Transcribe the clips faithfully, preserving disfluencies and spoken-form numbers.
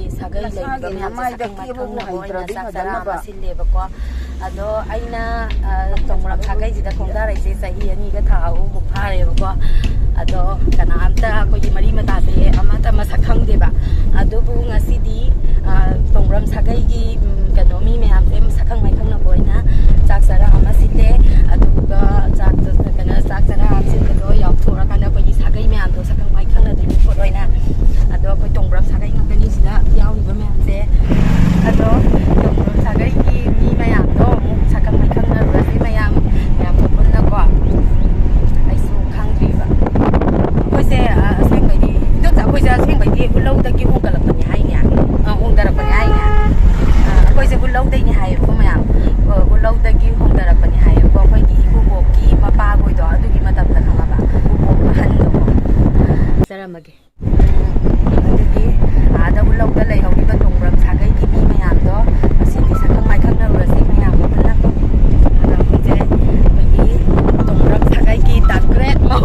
ꯁꯥꯒꯩ ꯂꯩꯔꯤꯕ ꯃꯌꯥꯝꯁꯦ ꯁꯛꯈꯪ ꯃꯥꯏꯈꯪꯅꯕ ꯑꯣꯏꯅ ꯆꯥꯛ ꯆꯔꯥ ꯑꯃ ꯁꯤꯜꯂꯦꯕꯀꯣ꯫ ꯑꯗꯣ ꯑꯩꯅ, ꯑ, ꯇꯣꯡꯕ꯭ꯔꯝ ꯁꯥꯒꯩꯁꯤꯗ ꯈꯣꯡꯗꯥꯔꯛꯏꯁꯦ ꯆꯍꯤ ꯑꯅꯤꯒ ꯊꯥ ꯑꯍꯨꯝꯃꯨꯛ ꯐꯥꯔꯦꯕꯀꯣ꯫ ꯑꯗꯣ ꯀꯅꯥꯝꯇ ꯑꯩꯈꯣꯏꯒꯤ ꯃꯔꯤ ꯃꯇꯥꯁꯦ ꯑꯃꯠꯇ ꯃꯁꯛ ꯈꯪꯗꯦꯕ꯫ ꯑꯗꯨꯕꯨ ꯉꯁꯤꯗꯤ, ꯑ, ꯇꯣꯡꯕ꯭ꯔꯝ ꯁꯥꯒꯩꯒꯤ, ꯎꯝ, ꯀꯩꯅꯣ, ꯃꯤ ꯃꯌꯥꯝꯁꯦ ꯁꯛꯈꯪ ꯃꯥꯏꯈꯪꯅꯕ ꯑꯣꯏꯅ ꯆꯥꯛ ꯆꯔꯥ ꯑꯃ ꯁꯤꯜꯂꯦ꯫ ꯑꯗꯨꯒ ꯆꯥꯛ, ꯀꯩꯅꯣ, ꯆꯥꯛ ꯆꯔꯥ ꯑꯃ ꯁꯤꯟꯕꯗꯣ ꯌꯥꯎꯊꯣꯛꯑꯀꯥꯟꯗ ꯑꯩꯈꯣꯏꯒꯤ ꯁꯥꯒꯩ ꯃꯌꯥꯝꯗꯣ ꯁꯛꯈꯪ ꯃꯥꯏꯈꯪꯅꯗꯣꯏꯅꯤ ꯄꯣꯠ ꯑꯣꯏꯅ꯫ ꯑꯗꯣ ꯑꯩꯈꯣꯏ ꯇꯣꯡꯕ꯭ꯔꯝ ꯁꯥꯒꯩ ꯉꯥꯛꯇꯅꯤ ꯁꯤꯗ ꯌꯥꯎꯔꯤꯕ ꯃꯌꯥꯝꯁꯦ꯫ ꯑꯗꯣ ꯇꯣꯡꯕ꯭ꯔꯝ ꯁꯥꯒꯩꯒꯤ ꯃꯤ ꯃꯌꯥꯝꯗꯣ ꯑꯃꯨꯛ ꯁꯛꯈꯪ ꯃꯥꯏꯈꯪꯅꯔꯨꯔꯁꯤ ꯃꯌꯥꯝ, ꯃꯌꯥꯝ ꯄꯨꯟꯅꯀꯣ꯫ ꯑꯩꯁꯨ ꯈꯪꯗ꯭ꯔꯤꯕ꯫ ꯑꯩꯈꯣꯏꯁꯦ, ꯑ, ꯑꯁꯦꯡꯕꯩꯗꯤ, ꯏꯗꯣꯝꯆꯥ, ꯑꯩꯈꯣꯏꯁꯦ ꯑꯁꯦꯡꯕꯩꯗꯤ ꯎꯂꯧꯗꯒꯤ ꯍꯣꯡꯒꯠꯂꯛꯄꯅꯦ ꯍꯥꯏꯅꯦ꯫ ꯑ, ꯍꯣꯡꯗꯔꯛꯄꯅꯦ ꯍꯥꯏꯅꯦ꯫ ꯑ, ꯑꯩꯈꯣꯏꯁꯦ ꯎꯂꯧꯗꯩꯅꯦ ꯍꯥꯏꯌꯦꯕꯀꯣ ꯃꯌꯥꯝ꯫ ꯑ, ꯎꯂꯧꯗꯒꯤ ꯍꯣꯡꯗꯔꯛꯄꯅꯦ ꯍꯥꯏꯌꯦꯕꯀꯣ꯫ ꯑꯩꯈꯣꯏꯒꯤ ꯏꯀꯨꯕꯣꯛꯀꯤ ꯃꯄꯥꯈꯣꯏꯗꯣ ꯑꯗꯨꯒꯤ ꯃꯇꯝꯗ ꯈꯪꯉꯕ꯫ ꯏꯀꯨꯕꯣꯛ ꯑꯍꯟꯗꯣ꯫ ꯆꯥꯔꯝꯃꯒꯦ꯫ ꯑꯗꯨꯗꯤ ꯑꯥꯗ ꯎꯂꯧꯗ ꯂꯩꯍꯧꯔꯤꯕ ꯇꯣꯡꯕ꯭ꯔꯝ ꯁꯥꯒꯩꯒꯤ ꯃꯤ ꯃꯌꯥꯝꯗꯣ ꯉꯁꯤꯗꯤ ꯁꯛꯈꯪ ꯃꯥꯏꯈꯪꯅꯔꯨꯔꯁꯤ ꯃꯌꯥꯝꯒ ꯄꯨꯟꯅ꯫ ꯑꯗꯣ ꯑꯩꯈꯣꯏꯁꯦ ꯑꯩꯈꯣꯏꯒꯤ ꯇꯣꯡꯕ꯭ꯔꯝ ꯁꯥꯒꯩꯒꯤ ꯇꯥꯀ꯭ꯔꯦꯠ ꯃꯧ꯫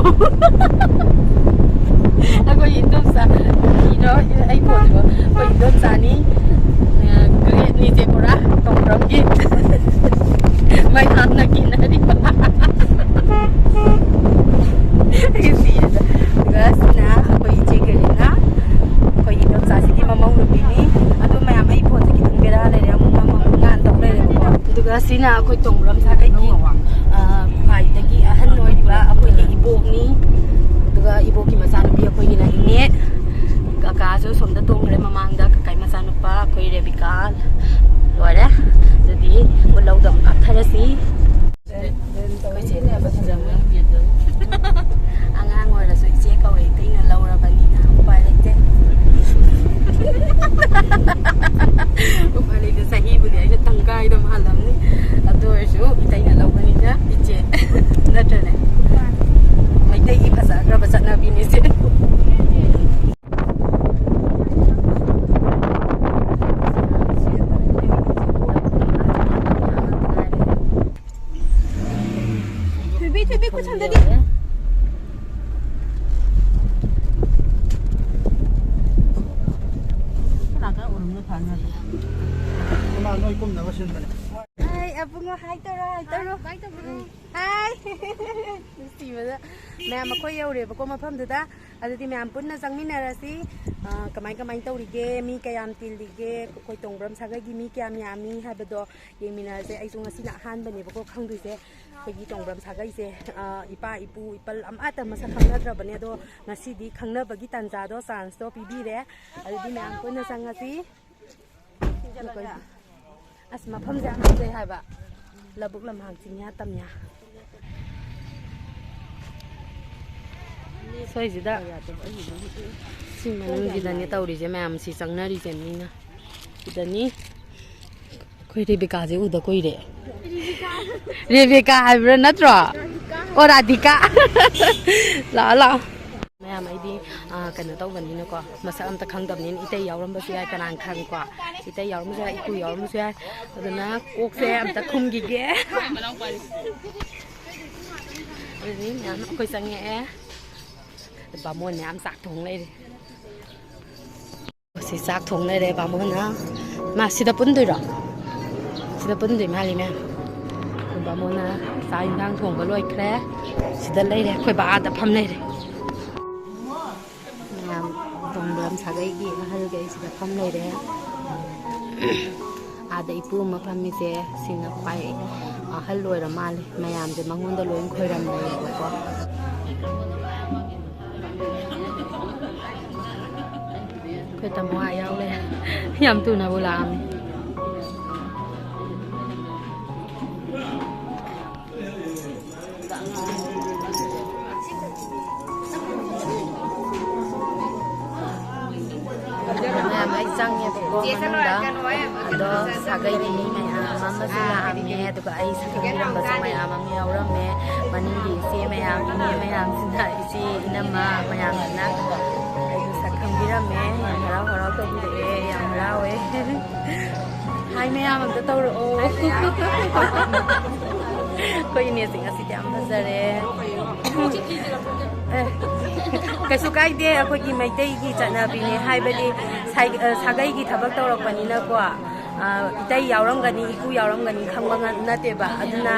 ꯑꯩꯈꯣꯏ ꯏꯟꯗꯣꯝꯆꯥ, ꯀꯔꯤꯅꯣ ꯑꯩ ꯀꯣꯟꯗꯣ? ꯑꯩꯈꯣꯏ ꯏꯟꯗꯣꯝꯆꯥꯅꯤ꯫ ꯒ꯭ꯔꯦꯠꯅꯤꯁꯦ ꯄꯨꯔꯥ ꯇꯣꯡꯕ꯭ꯔꯝꯒꯤ꯫ ꯃꯌꯥꯝꯅ ꯀꯤꯅꯔꯤꯕ꯫ ꯑꯩ ꯁꯤꯔꯦꯗ꯫ ꯑꯗꯨꯒ ꯁꯤꯅ ꯑꯩꯈꯣꯏ ꯏꯆꯦ ꯀꯦꯔꯤꯅꯥ, ꯑꯩꯈꯣꯏ ꯏꯗꯣꯝꯆꯥꯁꯤꯒꯤ ꯃꯃꯧ ꯅꯨꯄꯤꯅꯤ꯫ ꯑꯗꯨ ꯃꯌꯥꯝ ꯑꯩ ꯐꯣꯟꯁꯦ ꯈꯤꯇꯪ ꯕꯦꯔꯥ ꯂꯩꯔꯦ, ꯑꯃꯨꯛ ꯃꯃꯧ ꯉꯥꯟ ꯇꯧ ꯂꯩꯔꯦꯕꯀꯣ꯫ ꯑꯗꯨꯒ ꯁꯤꯅ ꯑꯩꯈꯣꯏ ꯇꯣꯡꯕ꯭ꯔꯝ ꯁꯥꯒꯩꯒꯤ, ꯑ, ꯈ꯭ꯋꯥꯏꯗꯒꯤ ꯑꯍꯟ ꯑꯣꯏꯔꯤꯕ ꯑꯩꯈꯣꯏꯒꯤ ꯏꯕꯣꯛꯅꯤ꯫ ꯑꯗꯨꯒ ꯏꯕꯣꯛꯀꯤ ꯃꯆꯥꯅꯨꯄꯤ ꯑꯩꯈꯣꯏꯒꯤꯅ ꯏꯅꯦ꯫ ꯀꯀꯥꯁꯨ ꯁꯣꯝꯗ ꯇꯣꯡꯈ꯭ꯔꯦ ꯃꯃꯥꯡꯗ, ꯀꯀꯥꯒꯤ ꯃꯆꯥꯅꯨꯄꯥ ꯑꯩꯈꯣꯏ ꯔꯦꯕꯤꯀꯥ꯫ ꯂꯣꯏꯔꯦ꯫ ꯑꯗꯨꯗꯤ ꯎꯂꯧꯗ ꯑꯃꯨꯛ ꯀꯥꯞꯊꯔꯁꯤ꯫ ꯑꯩꯈꯣꯏ ꯆꯦꯅꯦꯕ ꯐꯖꯕ꯫ ꯑꯉꯥꯡ ꯑꯣꯏꯔꯁꯨ ꯏꯆꯦ ꯀꯧꯋꯦ, ꯏꯇꯩꯅ ꯂꯧꯔꯕꯅꯤꯅ ꯎꯄꯥꯏ ꯂꯩꯇꯦ꯫ ꯎꯄꯥꯏ ꯂꯩꯇꯦ, ꯆꯍꯤꯕꯨꯗꯤ ꯑꯩꯅ ꯇꯪꯈꯥꯏꯗ ꯍꯜꯂꯝꯅꯤ꯫ ꯑꯗꯨ ꯑꯣꯏꯔꯁꯨ ꯏꯇꯩꯅ ꯂꯧꯕꯅꯤꯅ ꯏꯆꯦ ꯅꯠꯇ꯭ꯔꯅꯦ? ꯃꯩꯇꯩꯒꯤ ꯐꯖꯈ꯭ꯔꯕ ꯆꯠꯅꯕꯤꯅꯤꯁꯦ꯫ ꯑꯦ, ꯕꯨꯡꯉꯣ, ꯍꯥꯏ ꯇꯧꯔꯣ, ꯍꯥꯏ ꯇꯧꯔꯣ꯫ ꯀꯃꯥꯏ ꯇꯧꯕꯅꯣ? ꯍꯥꯏ꯫ ꯅꯨꯡꯁꯤꯕꯗ꯫ ꯃꯌꯥꯝ, ꯑꯩꯈꯣꯏ ꯌꯧꯔꯦꯕꯀꯣ ꯃꯐꯝꯗꯨꯗ꯫ ꯑꯗꯨꯗꯤ ꯃꯌꯥꯝ ꯄꯨꯟꯅ ꯆꯪꯃꯤꯟꯅꯔꯁꯤ꯫ ꯑ, ꯀꯃꯥꯏ ꯀꯃꯥꯏ ꯇꯧꯔꯤꯒꯦ? ꯃꯤ ꯀꯌꯥꯝ ꯇꯤꯜꯂꯤꯒꯦ? ꯑꯩꯈꯣꯏ ꯇꯣꯡꯕ꯭ꯔꯝ ꯁꯥꯒꯩꯒꯤ ꯃꯤ ꯀꯌꯥꯝ ꯌꯥꯝꯃꯤ ꯍꯥꯏꯕꯗꯣ ꯌꯦꯡꯃꯤꯟꯅꯔꯁꯦ꯫ ꯑꯩꯁꯨ ꯉꯁꯤꯅ ꯑꯍꯥꯟꯕꯅꯦꯕꯀꯣ ꯈꯪꯗꯣꯏꯁꯦ꯫ ꯑꯩꯈꯣꯏꯒꯤ ꯇꯣꯡꯕ꯭ꯔꯝ ꯁꯥꯒꯩꯁꯦ, ꯑ, ꯏꯄꯥ ꯏꯄꯨ ꯏꯄꯜ ꯑꯃꯠꯇ ꯃꯁꯛ ꯈꯪꯅꯗ꯭ꯔꯕꯅꯦ꯫ ꯑꯗꯣ ꯉꯁꯤꯗꯤ ꯈꯪꯅꯕꯒꯤ ꯇꯥꯟꯖꯥꯗꯣ, ꯆꯥꯟꯁꯇꯣ ꯄꯤꯕꯤꯔꯦ꯫ ꯑꯗꯨꯗꯤ ꯃꯌꯥꯝ ꯄꯨꯟꯅ ꯆꯪꯉꯁꯤ꯫ ꯑꯁ, ꯃꯐꯝꯁꯦ ꯌꯥꯝ ꯐꯖꯩ ꯍꯥꯏꯕ꯫ ꯂꯧꯕꯨꯛ ꯂꯝꯍꯥꯡ ꯆꯤꯡꯌꯥ ꯇꯝꯌꯥ꯫ ꯁꯣꯏꯁꯤꯗ ꯁꯤ ꯃꯅꯨꯡꯁꯤꯗꯅꯦ ꯇꯧꯔꯤꯁꯦ ꯃꯌꯥꯝ, ꯁꯤ ꯆꯪꯅꯔꯤꯁꯦ ꯃꯤꯅ꯫ ꯁꯤꯗꯅꯤ꯫ ꯑꯩꯈꯣꯏ ꯔꯦꯕꯤꯀꯥꯁꯦ ꯎꯗ ꯀꯨꯏꯔꯦ꯫ ꯔꯦꯕꯤꯀꯥ ꯍꯥꯏꯕ꯭ꯔꯥ ꯅꯠꯇ꯭ꯔꯣ? ꯑꯣ, ꯔꯥꯙꯤꯀꯥ꯫ ꯂꯥꯛꯑꯣ, ꯂꯥꯛꯑꯣ꯫ ꯃꯌꯥꯝ, ꯑꯩꯗꯤ, ꯑ, ꯀꯩꯅꯣ ꯇꯧꯕꯅꯤꯅꯀꯣ, ꯃꯁꯛ ꯑꯝꯇ ꯈꯪꯗꯕꯅꯤꯅ, ꯏꯇꯩ ꯌꯥꯎꯔꯝꯕꯁꯨ ꯌꯥꯏ, ꯀꯅꯥꯅ ꯈꯪꯉꯤꯀꯣ? ꯏꯇꯩ ꯌꯥꯎꯔꯝꯕꯁꯨ ꯌꯥꯏ, ꯏꯄꯨ ꯌꯥꯎꯔꯝꯕꯁꯨ ꯌꯥꯏ꯫ ꯑꯗꯨꯅ ꯀꯣꯛꯁꯦ ꯑꯝꯇ ꯈꯨꯝꯈꯤꯒꯦ꯫ ꯑꯗꯨꯗꯤ ꯃꯌꯥꯝ ꯑꯩꯈꯣꯏ ꯆꯪꯉꯛꯑꯦ꯫ ꯕꯥꯃꯣꯟ ꯃꯌꯥꯝ ꯆꯥꯛ ꯊꯣꯡ ꯂꯩꯔꯦ꯫ ꯁꯤ ꯆꯥꯛ ꯊꯣꯡ ꯂꯩꯔꯦ ꯕꯥꯃꯣꯟꯅ꯫ ꯃꯥ ꯁꯤꯗ ꯄꯨꯟꯗꯣꯏꯔꯣ? ꯁꯤꯗ ꯄꯨꯟꯗꯣꯏ ꯃꯥꯜꯂꯤ ꯃꯌꯥꯝ꯫ ꯑꯩꯈꯣꯏ ꯕꯥꯃꯣꯟꯅ ꯆꯥꯛ ꯏꯟꯁꯥꯡ ꯊꯣꯡꯕ ꯂꯣꯏꯈ꯭ꯔꯦ꯫ ꯁꯤꯗ ꯂꯩꯔꯦ꯫ ꯑꯩꯈꯣꯏ ꯕꯥ ꯑꯥꯗ ꯐꯝ ꯂꯩꯔꯦ꯫ ꯃꯌꯥꯝ ꯇꯣꯡꯕ꯭ꯔꯝ ꯁꯥꯒꯩꯒꯤ ꯑꯍꯜꯈꯩ ꯁꯤꯗ ꯐꯝ ꯂꯩꯔꯦ꯫ ꯑꯥꯗ ꯏꯄꯨ ꯑꯃ ꯐꯝꯃꯤꯁꯦ ꯁꯤꯅ ꯈ꯭ꯋꯥꯏ ꯑꯍꯜ ꯑꯣꯏꯔ ꯃꯥꯜꯂꯦ꯫ ꯃꯌꯥꯝꯁꯦ ꯃꯉꯣꯟꯗ ꯂꯣꯏ ꯈꯣꯏꯔꯝꯅꯩꯌꯦꯕꯀꯣ꯫ ꯑꯩꯈꯣꯏ ꯇꯥꯃꯣ ꯑꯥ ꯌꯥꯎ ꯂꯩꯔꯦ꯫ ꯌꯥꯝ ꯊꯨꯅꯕꯨ ꯂꯥꯛꯑꯝꯃꯤ꯫ ꯃꯌꯥꯝ ꯑꯩ ꯆꯪꯉꯦꯕꯀꯣ ꯃꯅꯨꯡꯗ꯫ ꯑꯗꯣ ꯁꯥꯒꯩꯒꯤ ꯃꯤ ꯃꯌꯥꯝ ꯑꯃꯁꯨ ꯂꯥꯛꯑꯝꯃꯦ꯫ ꯑꯗꯨꯒ ꯑꯩ ꯁꯛ ꯈꯪꯕꯤꯔꯝꯕꯁꯨ ꯃꯌꯥꯝ ꯑꯃ ꯌꯥꯎꯔꯝꯃꯦ꯫ ꯃꯅꯤꯡꯒꯤ ꯏꯆꯦ ꯃꯌꯥꯝ, ꯏꯅꯦ ꯃꯌꯥꯝꯁꯤꯅ, ꯏꯆꯦ ꯏꯅꯝꯃ ꯃꯌꯥꯝꯁꯤꯅ ꯑꯩꯕꯨ ꯁꯛ ꯈꯪꯕꯤꯔꯝꯃꯦ꯫ ꯌꯥꯝ ꯍꯔꯥꯎ ꯍꯔꯥꯎ ꯇꯧꯕꯤꯔꯛꯑꯦ꯫ ꯌꯥꯝ ꯍꯔꯥꯎꯋꯦ꯫ ꯍꯥꯏ ꯃꯌꯥꯝ ꯑꯝꯇ ꯇꯧꯔꯛꯑꯣ꯫ ꯑꯩꯈꯣꯏ ꯏꯅꯦꯁꯦ ꯉꯁꯤꯗꯤ ꯌꯥꯝ ꯐꯖꯔꯦ꯫ ꯑꯦ, ꯀꯩꯁꯨ ꯀꯥꯏꯗꯦ, ꯑꯩꯈꯣꯏꯒꯤ ꯃꯩꯇꯩꯒꯤ ꯆꯠꯅꯕꯤꯅꯦ꯫ ꯍꯥꯏꯕꯗꯤ ꯁꯥꯏ-, ꯑ, ꯁꯥꯒꯩꯒꯤ ꯊꯕꯛ ꯇꯧꯔꯛꯄꯅꯤꯅꯀꯣ꯫ ꯑ, ꯏꯇꯩ ꯌꯥꯎꯔꯝꯒꯅꯤ, ꯏꯄꯨ ꯌꯥꯎꯔꯝꯒꯅꯤ ꯈꯪꯕ ꯉ-, ꯅꯠꯇꯦꯕ꯫ ꯑꯗꯨꯅ,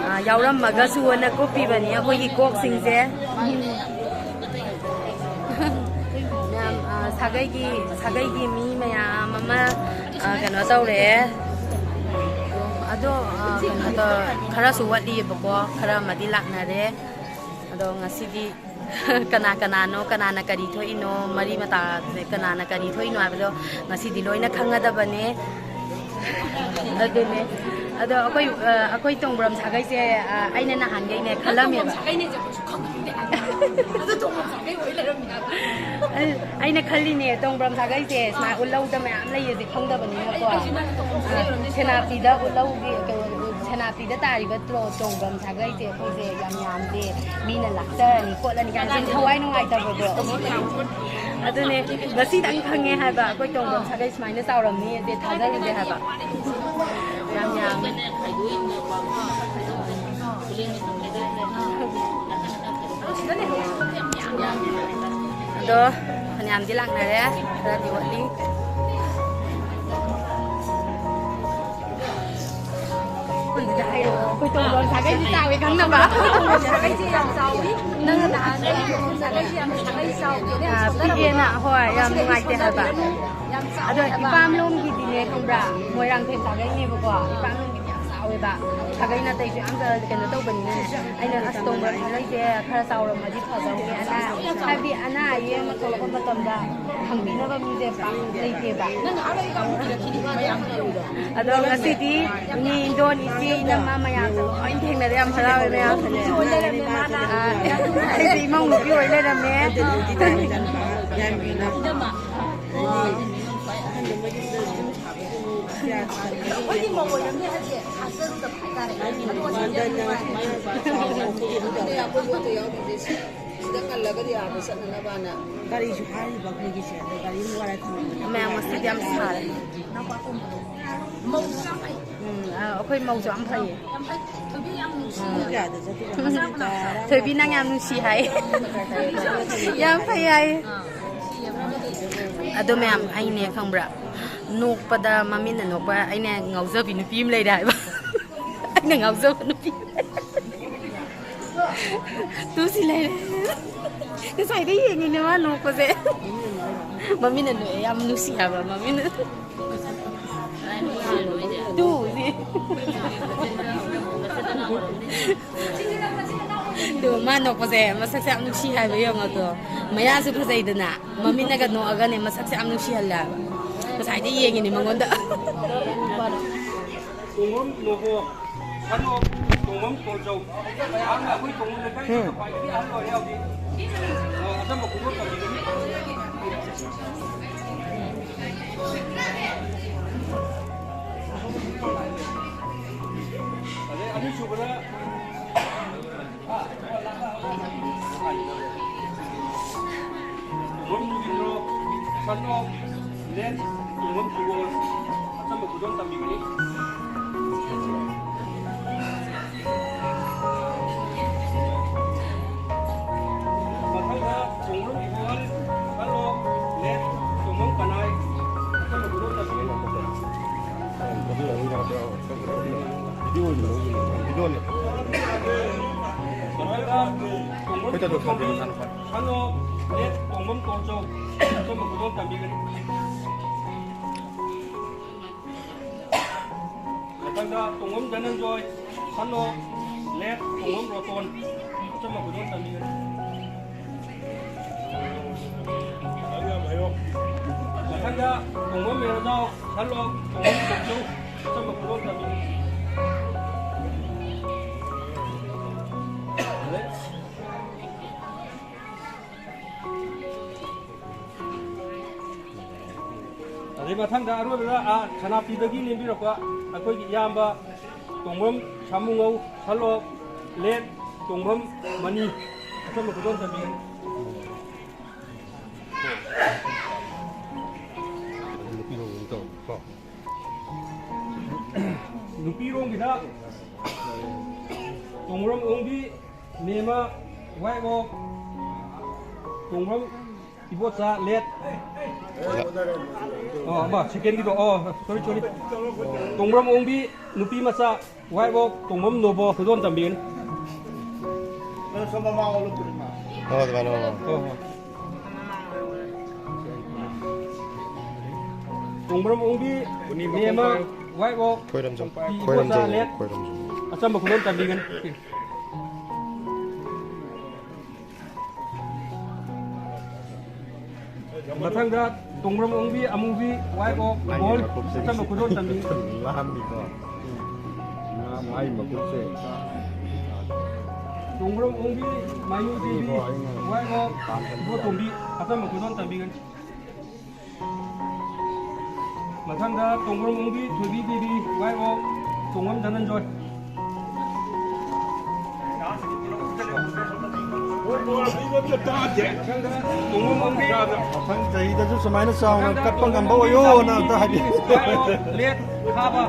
ꯑ, ꯌꯥꯎꯔꯝꯃꯒꯁꯨ ꯑꯅ ꯀꯨꯞꯄꯤꯕꯅꯤ ꯑꯩꯈꯣꯏꯒꯤ ꯀꯣꯛꯁꯤꯡꯁꯦ꯫ ꯃꯌꯥꯝ, ꯑ, ꯁꯥꯒꯩꯒꯤ, ꯁꯥꯒꯩꯒꯤ ꯃꯤ ꯃꯌꯥꯝ ꯑꯃ, ꯑ, ꯀꯩꯅꯣ ꯇꯧꯔꯦ꯫ ꯑꯗꯣ, ꯑ, ꯀꯩꯅꯣ ꯇꯧ-, ꯈꯔꯁꯨ ꯋꯥꯠꯂꯤꯑꯕꯀꯣ, ꯈꯔ ꯑꯃꯗꯤ ꯂꯥꯛꯅꯔꯦ꯫ ꯑꯗꯣ ꯉꯁꯤꯗꯤ ꯀꯅꯥ ꯀꯅꯥꯅꯣ, ꯀꯅꯥꯅ ꯀꯔꯤ ꯊꯣꯛꯏꯅꯣ, ꯃꯔꯤ ꯃꯇꯥꯁꯦ ꯀꯅꯥꯅ ꯀꯔꯤ ꯊꯣꯛꯏꯅꯣ ꯍꯥꯏꯕꯗꯣ ꯉꯁꯤꯗꯤ ꯂꯣꯏꯅ ꯈꯪꯒꯗꯕꯅꯦ꯫ ꯑꯗꯨꯅꯦ꯫ ꯑꯗꯣ ꯑꯩꯈꯣꯏ, ꯑ, ꯑꯩꯈꯣꯏ ꯇꯣꯡꯕ꯭ꯔꯝ ꯁꯥꯒꯩꯁꯦ, ꯑ, ꯑꯩꯅ ꯅꯍꯥꯟꯈꯩꯅꯦ ꯈꯜꯂꯝꯃꯦꯕ꯫ ꯁꯥꯒꯩꯅꯦꯁꯦ ꯑꯩꯈꯣꯏꯁꯨ ꯈꯪꯉꯝꯗꯦ ꯍꯥꯏꯕ꯫ ꯑꯗꯨ ꯇꯣꯡꯕ꯭ꯔꯝ ꯁꯥꯒꯩ ꯑꯣꯏ ꯂꯩꯔꯝꯃꯦ ꯍꯥꯏꯕ꯫ ꯑꯩ-, ꯑꯩꯅ ꯈꯜꯂꯤꯅꯦ, ꯇꯣꯡꯕ꯭ꯔꯝ ꯁꯥꯒꯩꯁꯦ ꯁꯨꯃꯥꯏꯅ ꯎꯠꯂꯧꯗ ꯃꯌꯥꯝ ꯂꯩꯌꯦꯁꯦ ꯈꯪꯗꯕꯅꯤꯅꯀꯣ꯫ ꯑꯩ ꯀꯩꯁꯨ ꯅꯪ ꯇꯣꯡꯕ꯭ꯔꯝ ꯁꯥꯒꯩ ꯑꯣꯏꯔꯝꯅꯤ ꯁꯦꯅꯥꯄꯇꯤꯗ ꯎꯠꯂꯧꯒꯤ, ꯀꯩꯅꯣ, ꯁꯦꯅꯥꯄꯇꯤꯗ ꯇꯥꯔꯤꯕ ꯇ꯭ꯔꯣ-, ꯇꯣꯡꯕ꯭ꯔꯝ ꯁꯥꯒꯩꯁꯦ ꯑꯩꯈꯣꯏꯁꯦ ꯌꯥꯝ ꯌꯥꯝꯗꯦ, ꯃꯤꯅ ꯂꯥꯛꯆꯔꯅꯤ ꯈꯣꯠꯂꯅꯤ ꯀꯥꯏꯅ ꯁꯨꯝ ꯊꯋꯥꯏ ꯅꯨꯡꯉꯥꯏꯇꯕꯗꯣ꯫ ꯑꯗꯨꯅꯦ, ꯉꯁꯤꯗꯪ ꯈꯪꯉꯦ ꯍꯥꯏꯕ ꯑꯩꯈꯣꯏ ꯇꯣꯡꯕ꯭ꯔꯝ ꯁꯥꯒꯩ ꯁꯨꯃꯥꯏꯅ ꯆꯥꯎꯔꯝꯅꯤ ꯑꯗꯩ ꯊꯥꯖꯔꯨꯗꯦ ꯍꯥꯏꯕ꯫ ꯌꯥꯝ ꯌꯥꯝꯃꯦ꯫ ꯑꯗꯣ ꯐꯅꯌꯥꯝꯗꯤ ꯂꯥꯛꯅꯔꯦ, ꯈꯔꯗꯤ ꯋꯥꯠꯂꯤ꯫ ꯑꯩꯈꯣꯏ ꯇꯣꯡꯕ꯭ꯔꯝ ꯁꯥꯒꯩꯁꯤ ꯆꯥꯎꯋꯤ ꯈꯪꯅꯕ꯫ ꯇꯣꯡꯕ꯭ꯔꯝ ꯁꯥꯒꯩꯁꯤ ꯌꯥꯝ ꯆꯥꯎꯋꯤ꯫ ꯅꯪꯅ ꯅꯍꯥꯟ ꯁꯥꯒꯩꯁꯤ ꯌꯥꯝ ꯆꯥꯎꯗꯦꯅ ꯑꯥ, ꯁꯣꯟꯊꯔꯝꯕ꯫ ꯄꯤꯛꯑꯦꯅ, ꯍꯣꯏ, ꯌꯥꯝ ꯉꯁꯤꯗꯤ ꯅꯨꯡꯉꯥꯏꯇꯦ ꯍꯥꯏꯕ꯫ ꯁꯣꯟꯊꯕꯤꯔꯅꯨ꯫ ꯌꯥꯝ ꯆꯥꯎꯋꯤ ꯑꯗꯣ ꯍꯥꯏꯕ꯫ ꯏꯄꯥꯝꯂꯣꯝꯒꯤꯗꯤꯅꯦ ꯈꯪꯕ꯭ꯔꯥ, ꯃꯣꯏꯔꯥꯡꯊꯦꯝ ꯁꯥꯒꯩꯅꯦꯕꯀꯣ꯫ ꯏꯄꯥꯝꯂꯣꯝꯒꯤꯗꯤ ꯌꯥꯝ ꯆꯥꯎꯋꯦꯕ꯫ ꯁꯥꯒꯩ ꯅꯥꯇꯩꯁꯨ ꯌꯥꯝ ꯀꯩꯅꯣ ꯇꯧꯕꯅꯤꯅꯅꯦ꯫ ꯑꯩꯅ ꯑꯁ ꯇꯣꯡꯕ꯭ꯔꯝ ꯁꯥꯒꯩꯁꯦ ꯈꯔ ꯆꯥꯎꯔꯝꯃꯗꯤ ꯐꯗꯧꯅꯤ꯫ ꯑꯅꯥ, ꯍꯥꯏꯕꯗꯤ ꯑꯅꯥ ꯑꯌꯦꯛ ꯑꯃ ꯊꯣꯛꯂꯛꯄ ꯃꯇꯝꯗ ꯍꯪꯕꯤꯅꯕ ꯃꯤꯁꯦ ꯄꯥꯛ ꯂꯩꯇꯦꯕ꯫ ꯑꯗꯣ ꯉꯁꯤꯗꯤ ꯏꯅꯦ, ꯏꯟꯗꯣꯟ, ꯏꯆꯦ, ꯏꯅꯝꯃ ꯃꯌꯥꯝꯁꯦ ꯂꯣꯏ ꯊꯦꯡꯅꯔꯦ, ꯌꯥꯝ ꯍꯔꯥꯎꯋꯦ ꯃꯌꯥꯝ꯫ ꯑꯥ, ꯑꯩꯁꯦ ꯏꯃꯧ ꯅꯨꯄꯤ ꯑꯣꯏ ꯂꯩꯔꯝꯃꯦ꯫ ꯑꯩꯈꯣꯏꯗꯤ ꯃꯧ ꯑꯣꯏꯔꯝꯅꯤ ꯍꯥꯏꯁꯦ ꯊꯥꯖꯔꯨꯗꯕ ꯍꯥꯏꯇꯥꯔꯦ꯫ ꯑꯗꯣ ꯉꯁꯤꯗꯤ ꯌꯥꯝ ꯅꯨꯡꯉꯥꯏ꯫ ꯑꯗ ꯑꯩꯈꯣꯏ ꯌꯣꯠꯇ ꯌꯥꯎꯗ꯭ꯔꯤꯁꯦ ꯁꯤꯗ ꯀꯜꯂꯒꯗꯤ ꯑꯥꯗ ꯆꯠꯅꯅꯕꯅ꯫ ꯒꯥꯔꯤꯁꯨ ꯍꯥꯏꯔꯤꯕ ꯑꯩꯈꯣꯏꯒꯤꯁꯦ, ꯑꯗꯣ ꯒꯥꯔꯤ ꯋꯥꯔ ꯊꯝꯃꯝꯕꯅꯦ꯫ ꯃꯌꯥꯝ ꯉꯁꯤꯗꯤ ꯌꯥꯝ ꯁꯥꯔꯦ꯫ ꯃꯧꯁꯨ ꯌꯥꯝ ꯐꯩ꯫ ꯎꯝ, ꯑ, ꯑꯩꯈꯣꯏ ꯃꯧꯁꯨ ꯌꯥꯝ ꯐꯩꯌꯦ꯫ ꯌꯥꯝ ꯐꯩ꯫ ꯊꯣꯏꯕꯤ ꯌꯥꯝ ꯅꯨꯡꯁꯤ꯫ ꯄꯨꯡ ꯀꯌꯥꯗ ꯆꯠꯇꯣꯏꯅꯣ? ꯃꯆꯥ ꯃꯅꯥꯎ꯫ ꯊꯣꯏꯕꯤ ꯅꯪ ꯌꯥꯝ ꯅꯨꯡꯁꯤ ꯍꯥꯏ꯫ ꯌꯥꯝ ꯐꯩ ꯍꯥꯏ꯫ ꯑꯥ, ꯅꯨꯡꯁꯤꯌꯦꯕ꯫ ꯑꯗꯣ ꯃꯌꯥꯝ ꯑꯩꯅꯦ ꯈꯪꯕ꯭ꯔꯥ? ꯅꯣꯛꯄꯗ ꯃꯃꯤꯠꯅ ꯅꯣꯛꯄ ꯑꯩꯅ ꯉꯥꯎꯖꯕꯤ ꯅꯨꯄꯤ ꯑꯃ ꯂꯩꯔꯦ ꯍꯥꯏꯕ꯫ ꯑꯩꯅ ꯉꯥꯎꯖꯕ ꯅꯨꯄꯤ꯫ ꯇꯨ ꯁꯤ ꯂꯩꯔꯦ꯫ ꯉꯁꯥꯏꯗꯩ ꯌꯦꯡꯉꯤꯅꯦ ꯃꯥ ꯅꯣꯛꯄꯁꯦ꯫ ꯃꯃꯤꯠꯅ ꯅꯣꯛꯑꯦ, ꯌꯥꯝ ꯅꯨꯡꯁꯤ ꯍꯥꯏꯕ ꯃꯃꯤꯠꯅ꯫ ꯇꯨ ꯁꯤ꯫ ꯑꯗꯨ ꯃꯥ ꯅꯣꯛꯄꯁꯦ ꯃꯁꯛꯁꯦ ꯌꯥꯝ ꯅꯨꯡꯁꯤ ꯍꯥꯏꯕ, ꯌꯦꯡꯉꯣ ꯑꯗꯣ꯫ ꯃꯌꯥꯁꯨ ꯐꯖꯩꯗꯅ, ꯃꯃꯤꯠꯅꯒ ꯅꯣꯛꯑꯒꯅꯦ ꯃꯁꯛꯁꯦ ꯌꯥꯝ ꯅꯨꯡꯁꯤꯍꯜꯂꯦ ꯍꯥꯏꯕ꯫ ꯉꯁꯥꯏꯗꯩ ꯌꯦꯡꯉꯤꯅꯦ ꯃꯉꯣꯟꯗ꯫ ꯇꯣꯡꯕꯝ ꯅꯣꯕꯣ, ꯁꯅꯣ, ꯇꯣꯡꯕꯝ ꯇꯣꯜꯖꯧ꯫ ꯃꯍꯥꯛꯅ ꯑꯩꯈꯣꯏ ꯇꯣꯡꯕꯝ ꯂꯩꯀꯥꯏꯁꯤꯗ ꯈ꯭ꯋꯥꯏꯗꯒꯤ ꯑꯍꯜ ꯑꯣꯏꯔꯦ ꯍꯧꯖꯤꯛ꯫ ꯑ, ꯑꯆꯝꯕ ꯈꯨꯗꯣꯜ ꯇꯝꯕꯤꯒꯅꯤ꯫ ꯑꯗꯩ ꯑꯅꯤꯁꯨꯕꯗ ꯇꯣꯡꯕꯝ ꯖꯨꯒꯤꯟꯗ꯭ꯔꯣ, ꯁꯟ ꯑꯣꯐ ꯂꯦꯠ ꯇꯣꯡꯕꯝ ꯊꯧꯒꯣꯜ, ꯑꯆꯝꯕ ꯈꯨꯗꯣꯜ ꯇꯝꯕꯤꯒꯅꯤ꯫ ꯃꯊꯪꯗ ꯇꯣꯡꯕꯝ ꯏꯕꯣꯍꯜ, ꯁꯟ ꯑꯣꯐ ꯂꯦꯠ ꯇꯣꯡꯕꯝ ꯀꯅꯥꯏ, ꯑꯆꯝꯕ ꯈꯨꯗꯣꯜ ꯇꯝꯕꯤꯒꯅꯤ꯫ ꯃꯊꯪꯗ ꯇꯣꯡꯕꯝ ꯏꯕꯣꯍꯜ, ꯁꯟ ꯑꯣꯐ ꯂꯦꯠ ꯇꯣꯡꯕꯝ ꯇꯣꯜꯆꯧ, ꯑꯆꯝꯕ ꯈꯨꯗꯣꯜ ꯇꯝꯕꯤꯒꯅꯤ꯫ ꯃꯊꯪꯗ ꯇꯣꯡꯕꯝ ꯙꯅꯟꯖꯣꯏ, ꯁꯟ ꯑꯣꯐ ꯂꯦꯠ ꯇꯣꯡꯕꯝ ꯔꯣꯇꯣꯟ, ꯑꯆꯝꯕ ꯈꯨꯗꯣꯜ ꯇꯝꯕꯤꯒꯅꯤ꯫ ꯃꯊꯪꯗ ꯇꯣꯡꯕꯝ ꯃꯦꯔꯖꯥꯎ, ꯁꯟ ꯑꯣꯐ ꯇꯣꯡꯕꯝ ꯇꯣꯝꯆꯧ, ꯑꯆꯝꯕ ꯈꯨꯗꯣꯜ ꯇꯝꯕꯤꯒꯅꯤ꯫ ꯑꯗꯩ ꯃꯊꯪꯗ ꯑꯔꯣꯏꯕꯗ, ꯑꯥ, ꯁꯅꯥꯄꯤꯗꯒꯤ ꯂꯦꯡꯕꯤꯔꯛꯄ ꯑꯩꯈꯣꯏꯒꯤ ꯏꯌꯥꯝꯕ ꯇꯣꯡꯕꯝ ꯁꯥꯃꯨꯉꯧ, ꯁꯟ ꯑꯣꯐ ꯂꯦꯠ ꯇꯣꯡꯕꯝ ꯃꯅꯤ, ꯑꯆꯝꯕ ꯈꯨꯗꯣꯜ ꯇꯝꯕꯤꯒꯅꯤ꯫ ꯅꯨꯄꯤꯔꯣꯝꯒꯤꯗ ꯇꯣꯡꯕ꯭ꯔꯝ ꯑꯣꯡꯕꯤ, ꯃꯦꯃ, wife of Tongbram Ibocha late. ꯑꯣ, ꯑꯃ, ꯁꯦꯀꯦꯟꯒꯤꯗꯣ꯫ ꯑꯣ, ꯁꯣꯔꯤ, ꯁꯣꯔꯤ꯫ ꯇꯣꯡꯕ꯭ꯔꯝ ꯑꯣꯡꯕꯤ, ꯅꯨꯄꯤ ꯃꯆꯥ, ꯋꯥꯏꯐ ꯑꯣꯐ ꯇꯣꯡꯕ꯭ꯔꯝ ꯅꯣꯕꯣ, ꯈꯨꯗꯣꯜ ꯇꯝꯕꯤꯒꯅꯤ꯫ ꯍꯣꯏ, ꯑꯗꯨꯃꯥꯏꯅ ꯃꯃꯥꯡ꯫ ꯍꯣꯏ, ꯍꯣꯏ꯫ ꯇꯣꯡꯕ꯭ꯔꯝ ꯑꯣꯡꯕꯤ, ꯃꯦꯃ, ꯋꯥꯏꯐ ꯑꯣꯐ ꯈꯣꯏꯔꯝꯖꯝ, ꯏꯕꯣꯆꯥ ꯈꯣꯏꯔꯝꯖꯝ, ꯂꯦꯠ꯫ ꯈꯣꯏꯔꯝꯖꯝ꯫ ꯑꯆꯝꯕ ꯈꯨꯗꯣꯜ ꯇꯝꯕꯤꯒꯅꯤ꯫ ꯃꯊꯪꯗ ꯇꯣꯡꯕ꯭ꯔꯝ ꯑꯣꯡꯕꯤ ꯑꯃꯨꯕꯤ, ꯋꯥꯏꯐ ꯑꯣꯐ ꯒꯣꯜ, ꯑꯆꯝꯕ ꯈꯨꯗꯣꯜ ꯇꯝꯕꯤ꯫ ꯂꯥꯝꯃꯤꯀꯣ꯫ ꯃꯥꯏ ꯃꯈꯨꯠꯁꯦ꯫ ꯇꯣꯡꯕ꯭ꯔꯝ ꯑꯣꯡꯕꯤ ꯃꯥꯏꯃꯨ ꯗꯦꯕꯤ, ꯋꯥꯏꯐ ꯑꯣꯐ ꯏꯕꯣꯇꯣꯝꯕꯤ, ꯑꯆꯝꯕ ꯈꯨꯗꯣꯜ ꯇꯝꯕꯤꯒꯅꯤ꯫ ꯃꯊꯪꯗ ꯇꯣꯡꯕ꯭ꯔꯝ ꯑꯣꯡꯕꯤ ꯊꯣꯏꯕꯤ ꯗꯦꯕꯤ, ꯋꯥꯏꯐ ꯑꯣꯐ ꯇꯣꯡꯕ꯭ꯔꯝ ꯙꯅꯟꯖꯣꯏ꯫ ꯃꯊꯪꯗ ꯇꯣꯡꯕ꯭ꯔꯝ ꯑꯣꯡꯕꯤ, ꯃꯊꯪ ꯆꯍꯤꯗꯁꯨ ꯁꯨꯃꯥꯏꯅ ꯆꯥꯎꯅ ꯃꯊꯪꯗ ꯀꯠꯄ ꯇꯣꯡꯕ꯭ꯔꯝ ꯉꯝꯕ ꯑꯣꯡꯕꯤ ꯑꯣꯏꯌꯣꯅ ꯑꯝꯇ ꯍꯥꯏꯕꯤꯌꯨ꯫ ꯋꯥꯏꯐ ꯑꯣꯐ ꯂꯦꯠ ꯈꯥꯕ,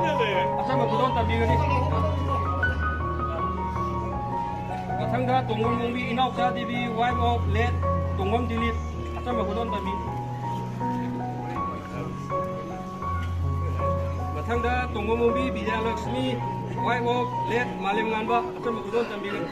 ꯑꯆꯝꯕ ꯈꯨꯗꯣꯜ ꯇꯝꯕꯤꯒꯅꯤ꯫ ꯃꯊꯪꯗ Tongbram Ongbi Inaocha Devi, wife of late Tongbram Dilip, ꯑꯆꯝꯕ ꯈꯨꯗꯣꯜ ꯇꯝꯕꯤ꯫ ꯃꯊꯪꯗ Tongbram Ongbi Bijaylakshmi, wife of late Malemnganba, ꯑꯆꯝꯕ ꯈꯨꯗꯣꯜ ꯇꯝꯕꯤꯒꯅꯤ꯫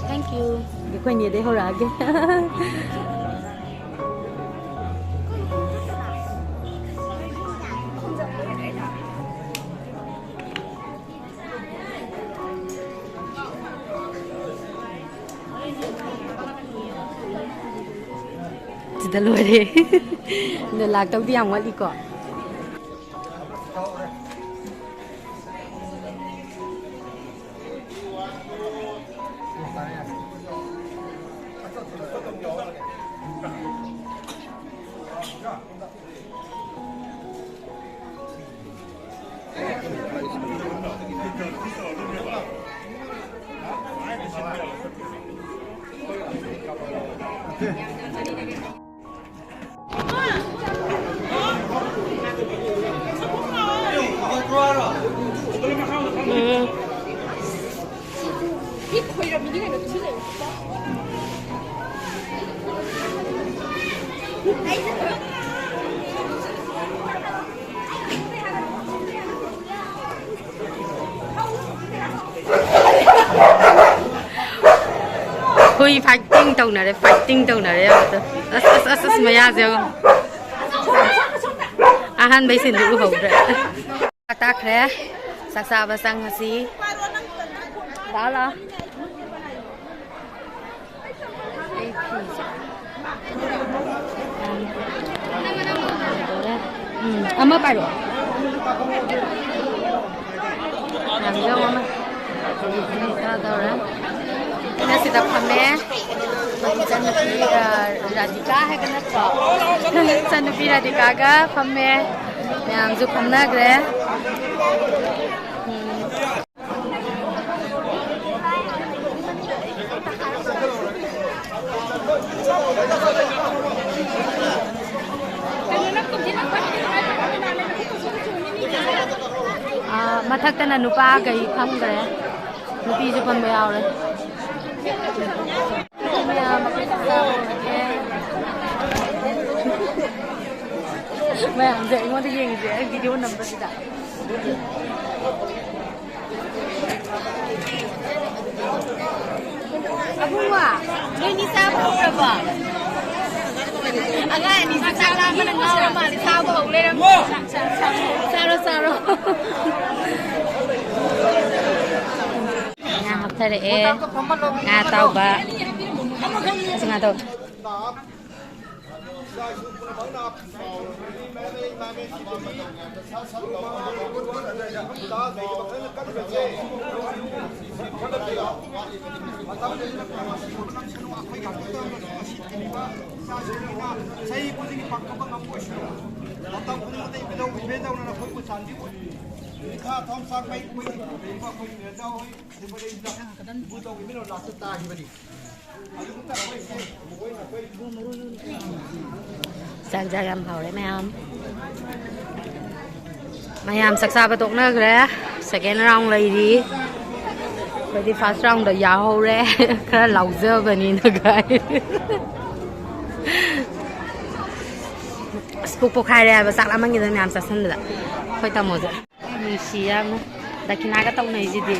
Thank you. ꯑꯩꯈꯣꯏ ꯅꯦꯗꯩ ꯍꯧꯔꯛꯑꯒꯦ꯫ ꯁꯤꯗ ꯂꯣꯏꯔꯦ꯫ ꯑꯗꯣ ꯂꯥꯛꯇꯧꯗꯤ ꯌꯥꯝ ꯋꯥꯠꯂꯤꯀꯣ꯫ ꯍꯨꯏ fighting ꯇꯧꯅꯔꯦ, fighting ꯇꯧꯅꯔꯦ ꯑꯃꯇ꯫ ꯑꯁ, ꯑꯁ, ꯑꯁ, ꯑꯁ, ꯃꯌꯥꯁꯦ ꯌꯦꯡꯉꯣ꯫ ꯑꯍꯥꯟꯕꯩ ꯁꯤꯟꯗꯨ ꯎꯍꯧꯗ꯭ꯔꯦ꯫ ꯆꯥꯛ ꯆꯥꯈ꯭ꯔꯦ꯫ ꯆꯥꯛ ꯆꯥꯕ ꯆꯪꯉꯁꯤ꯫ ꯂꯥꯛꯑꯣ, ꯂꯥꯛꯑꯣ꯫ ꯑꯩ ꯐꯤꯁꯦ꯫ ꯎꯝ, ꯑꯃ ꯄꯥꯏꯔꯛꯑꯣ꯫ ꯌꯥꯝ ꯌꯥꯎ ꯑꯃ꯫ ꯆꯥꯗꯧꯔꯦ꯫ ꯑꯩꯅ ꯁꯤꯗ ꯐꯝꯃꯦ꯫ ꯑꯩꯈꯣꯏ ꯏꯆꯟꯅꯨꯄꯤ, ꯑ, ꯔꯥꯙꯤꯀꯥ ꯍꯥꯏꯕ ꯅꯠꯇ꯭ꯔꯣ? ꯏꯆꯟꯅꯨꯄꯤ ꯔꯥꯙꯤꯀꯥꯒ ꯐꯝꯃꯦ꯫ ꯃꯌꯥꯝꯁꯨ ꯐꯝꯅꯈ꯭ꯔꯦ꯫ ꯎꯝ꯫ ꯑꯥ, ꯃꯊꯛꯇꯅ ꯅꯨꯄꯥꯈꯩ ꯐꯝꯈ꯭ꯔꯦ, ꯅꯨꯄꯤꯁꯨ ꯐꯝꯕ ꯌꯥꯎꯔꯦ꯫ ꯃꯌꯥꯝ ꯑꯩꯈꯣꯏ ꯆꯥꯛ ꯆꯥꯕ ꯍꯧꯔꯒꯦ꯫ ꯃꯌꯥꯝꯁꯦ ꯑꯩꯉꯣꯟꯗ ꯌꯦꯡꯉꯤꯁꯦ ꯑꯩ video ꯅꯝꯕꯁꯤꯗ꯫ ꯑꯕꯨꯡꯉꯣ, ꯅꯣꯏꯅꯤ ꯆꯥꯕ ꯍꯧꯔꯕꯣ? ꯑꯉꯥꯡ ꯑꯅꯤꯁꯦ ꯆꯥꯛ ꯂꯥꯝꯕꯅ ꯉꯥꯎꯔ ꯃꯥꯜꯂꯦ, ꯆꯥꯕ ꯍꯧ ꯂꯩꯔꯝꯃꯦ꯫ ꯆꯥꯔꯣ, ꯆꯥꯔꯣ꯫ ꯉꯥ ꯍꯥꯞꯊꯔꯛꯑꯦ꯫ ꯉꯥ ꯑꯇꯥꯎꯕ꯫ ꯑꯁ, ꯉꯥ ꯑꯇꯥꯎꯕ꯫ ꯆꯍꯤ ꯈꯨꯗꯤꯡꯒꯤ ꯄꯥꯡꯊꯣꯛꯄ ꯉꯝꯕ ꯑꯣꯏꯁꯅꯨ꯫ ꯃꯇꯝ ꯈꯨꯗꯤꯡꯃꯛꯇ ꯏꯕꯨꯙꯧ ꯏꯕꯦꯟꯗꯧꯅ ꯅꯈꯣꯏꯕꯨ ꯆꯥꯟꯕꯤꯌꯨ꯫ ꯅꯤꯡꯈꯥ ꯊꯥꯡ ꯆꯥꯛ ꯃꯩ ꯀꯨꯏꯅ ꯂꯩꯔꯤꯕ ꯑꯩꯈꯣꯏ ꯏꯕꯦꯟꯗꯧ ꯍꯣꯏ, ꯏꯕꯨꯙꯧ ꯏꯕꯦꯟꯗꯧ ꯂꯥꯁꯇ ꯇꯥꯈꯤꯕꯅꯤ꯫ ꯆꯥꯛ ꯆꯥꯛ ꯌꯥꯝ ꯍꯥꯎꯔꯦ ꯃꯌꯥꯝ꯫ ꯃꯌꯥꯝ ꯆꯥꯛ ꯆꯥꯕ ꯇꯣꯛꯅꯈ꯭ꯔꯦ꯫ Second round ꯂꯩꯔꯤ꯫ ꯑꯩꯈꯣꯏꯗꯤ first roundꯗ ꯌꯥꯍꯧꯔꯦ꯫ ꯈꯔ ꯂꯥꯎꯖꯕꯅꯤꯅ ꯒꯥꯏ꯫ ꯑꯁ, ꯄꯨꯛ ꯄꯣꯛꯈꯥꯏꯔꯦ ꯍꯥꯏꯕ, ꯆꯥꯛ ꯂꯥꯝꯃꯟꯒꯤꯗꯅ ꯃꯌꯥꯝ ꯆꯥꯁꯟꯕꯗ꯫ ꯑꯩꯈꯣꯏ ꯇꯥꯃꯣꯁꯦ꯫ ꯅꯨꯡꯁꯤ ꯌꯥꯝꯅ꯫ ꯗꯈꯤꯅꯥꯒ ꯇꯧꯅꯩꯁꯤꯗꯤ꯫